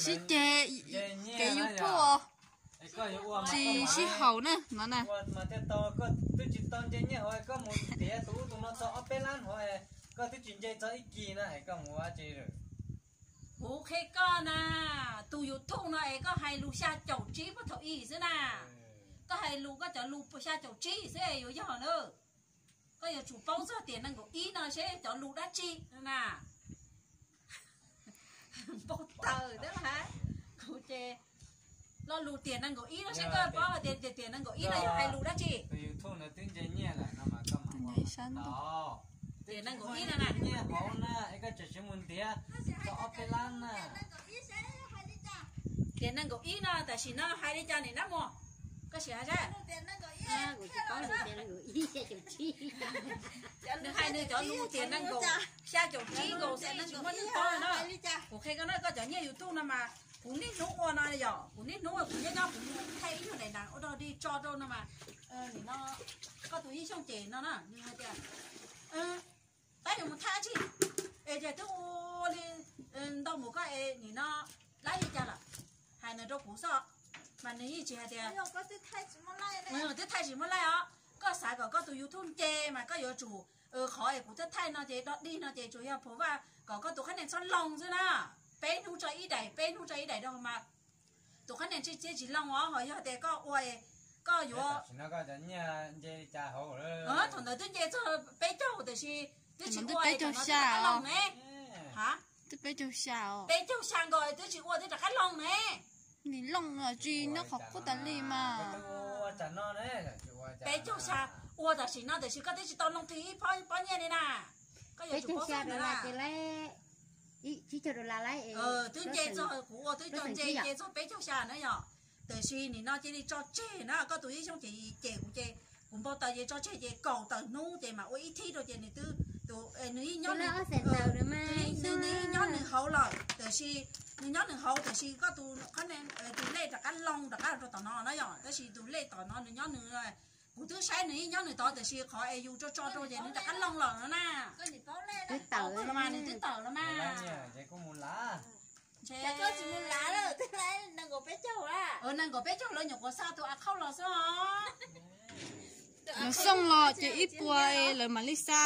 Sib ceg kev YouTube tsis sib haum na no na. Mas thiaj tau, koj twb tsis tau nce nyiaj hauv koj mus tiav tus ub tus no txog ob peb lab hauv, koj twb tsis nce txog ib kis na es koj mus ua dab tsi lawm? Kuv qhia koj na, tus YouTube no es koj hais lus xya caum tsib puag thaum ub xwb na. Koj hais lus koj cov lus xya caum tsib xwb yuav yog na. Koj yuav tsum paub txog tiam nees nkaum ib no seb cov lus dab tsi na. Npau taws thiab lauj. Kuv ces lo lus tiam nees nkaum ib no seb koj paub hais tias tiam nees nkaum ib no yog hais lus dab tsi. Tiam nees nkaum ib no na. Tiam nees nkaum ib no tam sim no hais li cas nim no mus? Koj sim hais seb. Nws hais nws cov lus tiam nees nkaum xya caum tsib nkaus xya nees nkaum ib no. Kuv qhia koj na, koj cov nyiaj YouTube no mas kuv niaj hnub ua no yom, kuv niaj hnub kuv nyob nyob kuv mus thaij ib nyuag daim ntawv ua dog dig tso rau no mas, nim no koj tus Yij Xyooj Cem no na nws hais tias peb yuav mus thaij dab tsi es twb ua li ntau mus koj es nim no lab li cas lawm, hais nws rau kuv xwb. Mas nws yeej tsis hais tias twb thaij tsis muaj laij os. Koj xav kom koj tus YouTube nce mas koj yuav tsum, qhov es kuv twb thaij no ces dog dig no ces tsuas yog phuv vaj kom koj tus qhab nees txhob loo xwb na. Peb hnub tso ib daim, peb hnub tso ib daim rau mas tus qhab nees thiaj tsis loo os. Ho yog tias koj ua, koj yuav, thaum ntawd twb nce txog peb caug tiam sis twb tsis ua, peb caug xya ne. Twb peb caug xya os. Peb caug xya nkaus twb tsis ua twb rov qab loo ne. Nim loo tsis nyob qhov qub tas li mas. Peb caug xya ua tam sim no tiam sis koj twb tsis tau loo kiag ib pob nyiaj li na. Koj yuav tsum paub xwb na. Twb nce txog, kuv ua twb nce nce txog peb caug xya na yom. Tiam sis nim no cia li tso tseg na, koj tus Yij Xyooj Cem cem kuv ces kuv npau taws ces tso tseg ces kaum tawm hnub ces mam ua ib thib rau ces nws twb, nws yeej nyob, nws yeej nyob nws hauv lawm tiam sis, nws nyob nws hauv tiam sis koj tus, tus lej rov qab loo rov qab rau tom no na yom, tab sis tus lej tom no nws nyob nws, kuv twb saib nws yeej nyob nws tod tiam sis qhov es yus tso tso rau ces nws rov qab loo lawm no na. Twb tawm los mas nws twb tawm los mas. Nees nkaum peb caug lawv nyuam qhuav xa tus a khauj los xwb os. Lawv xoo los ces ib puas lawv mam li xa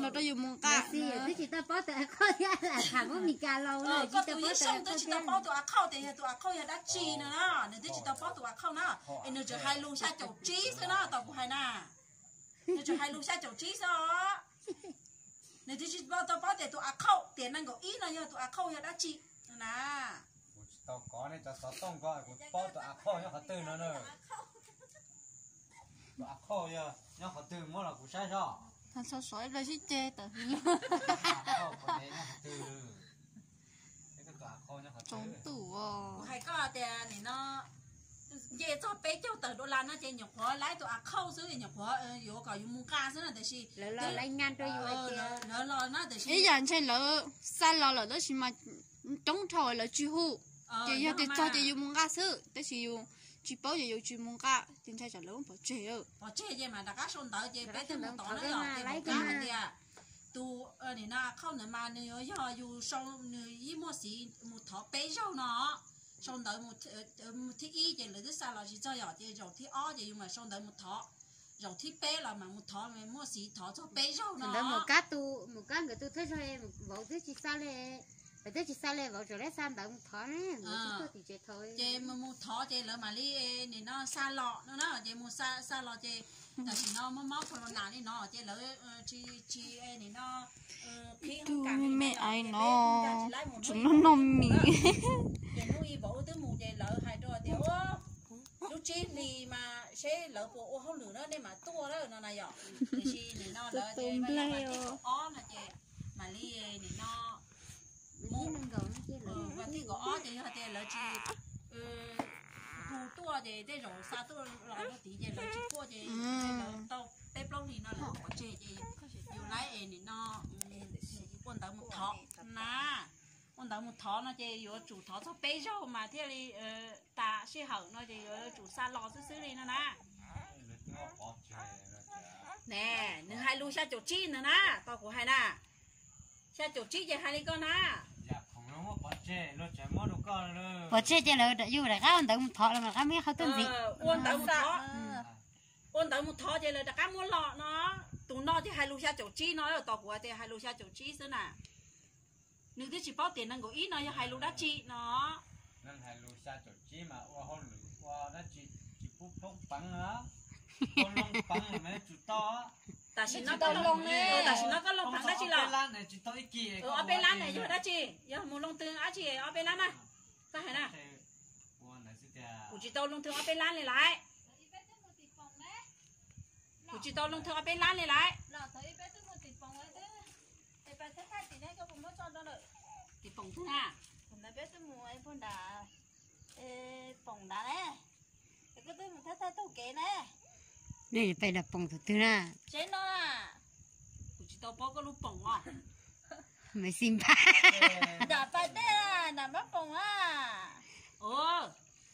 no rau yus mus nqa. Twb tsis tau paub tus a khauj thiab, tham muab Mis Kas laus lawm tsis tau paub tus a khauj tias yog tus a khauj yog dab tsi no na, nws twb tsis tau paub tus a khauj na, es nws tseem hais lus xya caum tsib xwb na, tom kuv hais na, nws tseem hais lus xya caum tsib xwb os. Nws twb tsis tau paub tias tus a khauj tiam nees nkaum ib no yog tus a khauj yog dab tsi na. Kuv tsis tau kov nej cov xov tooj ko, kuv paub tus a khauj nyob qhov twg no na. Tus a khauj yog nyob qhov twg muab los kuv saib soj. Txhob sov ib pliag sib ceg tawm hlo. Tsoom tus os. Kuv hais koj tias nim no nce txog peb caug tawm dollar no ces nyuam qhuav laib tus a khauj xwb, nyuam qhuav yuav kom yus mus nqa xwb na, tiam sis lawv los na, tiam sis ib yam ntshe lawv xa los lawm tab sis mas coob dhau lawv tsis hu. Ces yog tias txog ces yus mus nqa xwb, tab sis yus tsis paub ces yus tsis mus nqa ces ntshai tsam lawv pov tseg. Pov tseg ces mam rov qab sau ntawv ces peb thiaj mus tod na, ces mus nqa hais tias tus, nim no a khauj ntawd mas nws yuav yog yus sau, nws yeej muaj xiv mus thov peb zaug no. Sau ntawv mus thib ib ces lawv twb xa los tsis txog yom, ces zaum thib ob ces yus mam sau ntawv mus thov, zaum thib peb los mam mus thov, muaj xiv thov txog peb zaug no. Ntawd mus kab tus, mus kab nkawd tus thawj zaug vauv twb tsis xa li, vauv twb tsis xa li, vauv tseem lawv xa ntawv mus thov ne, vauv twb tuaj tim tsev thov. Ces mus, mus thov ces lawv mam li nim no xa los no na, ces mus xa, xa los ces tam sim no mob mob corona li no ces lawv tsis, tsis nim no qhib hoob kas li no, me ais no tseem noj noj mis. Ces hnub ib vauv wb twb mus ces lawv hais rau tias, lub tsib hlis mas seb lawv puas ua hauj lwm na nej mam tuaj na no na yom. Tiam sis nim no lawv tias vas thib kaum ob no ces mam li nim no vas thib kaum ob ces yog tias lawv tsis hu tuaj ces tej zaum xa tuaj los rau tid ces lawv tsis tuaj ces lawv tau peb plaub hlis no lawv pov tseg ces yus laib es nim no ua ntawv mus thov na. Ua ntawv mus thov no ces yuav tsum thov txog peb zaug mas thiaj li tas sij hawm no ces yuav tsum xa los xwb xwb li no na. Ne, nws hais lus xya caum tsib ntawd na, tau kuv hais na. Xya caum tsib ces hais li koj na. Pov tseg ces lawv yug rov qab ua ntawv mus thov los rov qab muaj ib qho tuaj ntxiv. Ua ntawv mus thov, ua ntawv mus thov ces lawv rov qab muab los no. Tus no ces hais lus xya caum tsib no, tos kuv tias hais lus xya caum tsib xwb na. Nws twb tsis paub tias nees nkaum ib no yog hais lus dab tsi no. Neeg hais lus xya caum tsib mas ua hauj lwm ua dab tsi tsis pub poob peev, ua loo peev mas tsum tau. Tam sim no koj loo, tam sim no koj loo peev dab tsi los? Ob peb lab ne yog dab tsi? Yog mus loo twg dab tsi ob peb lab na? Koj hais na. Kuv tsis tau loo thwj ob peb lab li lawm. Kuv tsis tau loo thwj ob peb lab li lawm. Tim Poom twg na? Poom nrad, koj twb mus thawj thawj taug kev na. Nej pem nram Poom tus twg na? Tsev no. Kuv tsis tau paub koj lub Poom os. Me xi npab. Nram pas dej, nram Mab Poom a.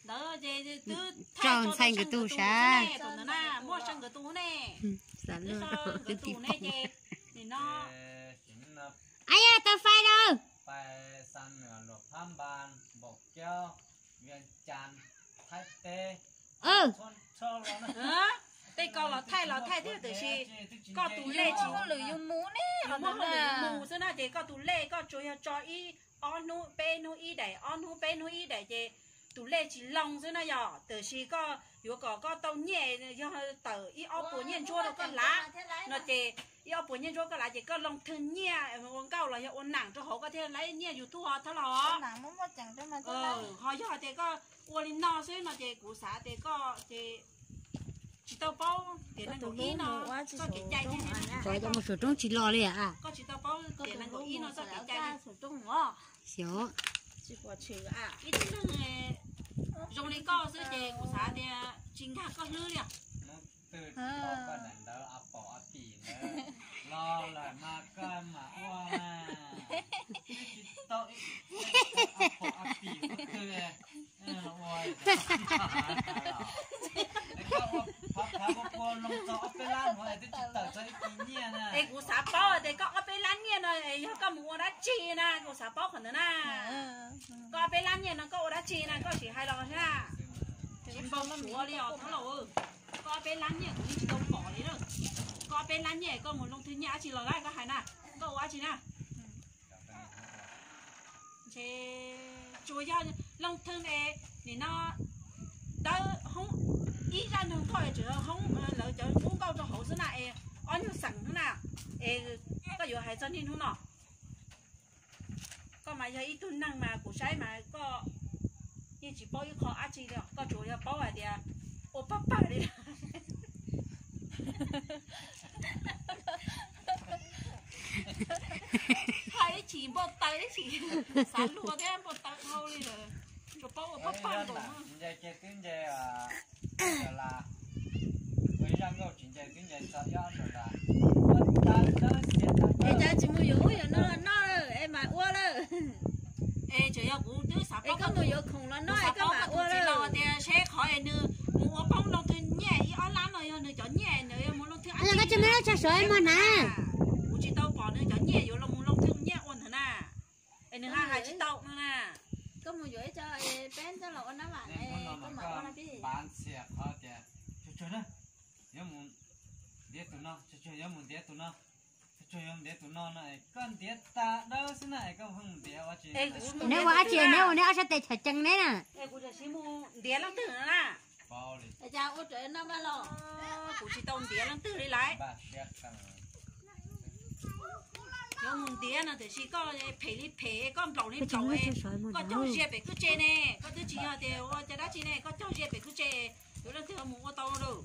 Ntawd ces twb tso ntxhais nkawd tus sav, muaj sav nkawd tus ne. Twb tso nkawd tus ne ces nim no. Ai ya, tau fais lawm. Tej ko los thaij los thaij thiab tiam sis koj tus lej tsis, yus muab hauj lwm mus xwb na ces koj tus lej koj tsuas yog tso ib ob hnub peb hnub ib daim, ob hnub peb hnub ib daim ces tus lej tsis loo xwb na yom. Tiam sis koj yuav kom koj tau nyiaj yog tawm ib ob puas nyiaj ntsuab rau koj lav no ces ib ob puas nyiaj ntsuab koj lav ces koj loo thwj nyiaj ua nkauj los yog ua nam rau hauv koj thiaj laib nyiaj YouTube ho thab los. Ho yog tias koj ua li no xwb no ces kuv xav tias koj ces tsis tau paub tias nees nkaum ib no txoj kev cai. Mus Suav Roob tsis los li a? Koj tsis tau paub tias nees nkaum ib no txoj kev cai. Xyov. Ib tug neeg zoo li koj xwb ces kuv xav tias tsis nkag koj hlwb li. Hnub twg tsis tau koj daim ntawv a pom a pim ntawd los lawm mas koj mam ua na. Twb tsis tau ib daim ntawv a pom a pim ua twg los ua. Koj ua phav phav kua kua loo tau ob peb lab no es twb tsis tawm tau ib kis nyiaj na. Es kuv xav paub tias koj ob peb lab nyiaj no es yog koj mus ua dab tsi na, kuv xav paub qhov ntawd na. Koj ob peb lab nyiaj no koj ua dab tsi na, koj sim hais los na. Tsis npau suav li os thab laus. Koj ob peb lab nyiaj kuv yeej tsis tau pom li na. Koj ob peb lab nyiaj koj mus loo thwj nyiaj dab tsi los lawm koj hais na, koj ua dab tsi na? Ntshe tsuas yog loo thwj es nim no dawb hoob ib zaj nug koj es tseem hoob lawv cov qub nkauj rau hauv xwb na es ob nyuag xeem xwb na. Es koj yuav hais txog niaj hnub no, koj mas yog ib tug neeg mas kuv saib mas koj yeej tsis paub ib qho dab tsi li, koj tsuas yog paub hais tias ua pag pag li. Hais ib chim npau taws ib chim, xav luag thiab npau taws dhau li lawm. Tsuas paub ua pag pag nkaus. Nce ces twb nce las, ua ib zaj nkauj tsis nce twb nce txog ib ob las. Es cas tsis mus yuav ub yuav no los noj lawm es mam ua lawm. Es tseem yog kuv twb xav paub koj mus yuav khoom los noj es koj mam ua lawm. Tias seb qhov es nws mus ua poob loo thwj nyiaj ib ob lab no yog nws cov nyiaj nws yuav mus loo thwj. Koj tsis muaj lub tsho sov mog na. Kuv tsis tau pom nws cov nyiaj yuav los mus loo thwj nyiaj ua ntawd na. Es nws haj hais tsis tau no na. Koj mus yuav ib co peb coj los ua nab vam, koj mam ua no pib. Yuav mus ntiav tus no, yuav mus ntiav tus no, yuav mus ntiav tus no no es koj ntiav tas dawb xwb na es koj pheej mus ntiav ua tsi? Neb ua dab tsi neb ua neb ob sab tes chaw cees neb na? Ntiav leej twg na? Kuv tsis tau ntiav leej twg li lawm. Yuav mus ntiav no tiam sis koj phem li phem, koj nplaum li nplaum, koj cog zia pem kwj tse ne, koj twb tsis yog tias ua cov dab tsi ne, koj cog zia pem kwj tse, yuav leej twg mus ua tau lawm.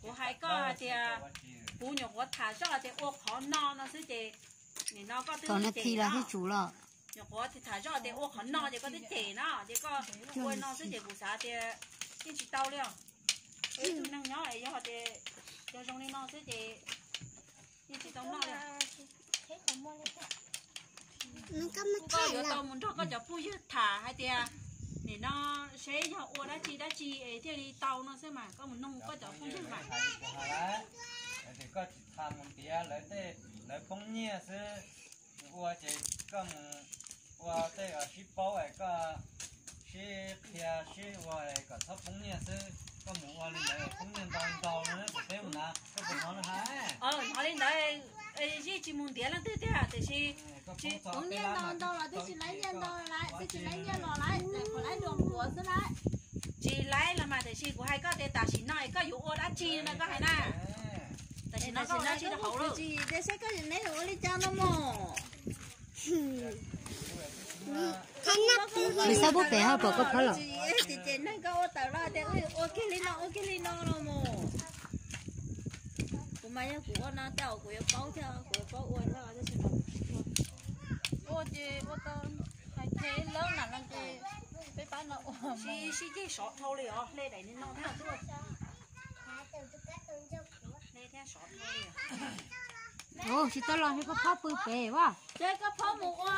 Kuv hais koj hais tias kuv nyuam qhuav tham zoj tias ua qhov no no xwb ces nim no koj twb cem los, nyuam qhuav tham zoj tias ua qhov no ces koj twb cem no ces koj ua no xwb ces kuv xav tias yeej tsis tau li os. Ib tug neeg nyob yog tias cov zoo li no xwb ces yeej tsis tau noj li. Koj yuav tau mus nrog koj cov phooj ywg tham hais tias Nim no seb yog ua dab tsi dab tsi es thiaj li tau no xwb mas koj mus nug koj cov phooj ywg mas. Tias koj tsis txhob mus ntiav lawv tej, lawv poob nyiaj xwb. Ua ces koj mus ua tej sib paub es koj sib qhia sib ua kom txhob poob nyiaj xwb. Koj mus ua li ntawd poob nyiaj ntau ntau no, peb mus na, koj puas hnov no hais? Hnov li ntawd, yeej tsis mus ntiav leej twg tiag tiam sis poob nyiaj ntau ntau los twb tsis laib nyiaj ntau lawm, twb tsis laib nyiaj los lawm, kuv laib dua npuav xwb lawm. Tsis laib los mas tiam sis kuv hais koj tias tam sim no es koj yuav ua dab tsi no koj hais na. Tam sim no koj ua dab tsi rau hauv lawm? Tsis, saib koj neb yuav ua li cas no mog. Nws xav pub pem ho pom koj phob los. Ces neeg koj ua tawm los tias ua kiag li no ua kiag li no los mog. Kuv mas yog kuv ua no tej zaum kuv yuav paub thiab, kuv yuav paub ua thiab tab sis mas kuv tsis ua. Ua ces ua tau hais qhia lawv na no ces peb pab no ua. Sib ceg sov dhau li os, hle daim no thiab tuaj. Hle thiab sov dhau li. Ua tsis tau los es koj phob pw pem as. Ces koj phob mus ua,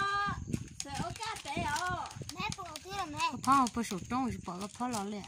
txawm ua kaj pem os. Koj phob pw saum roob tsis pom koj phob los li.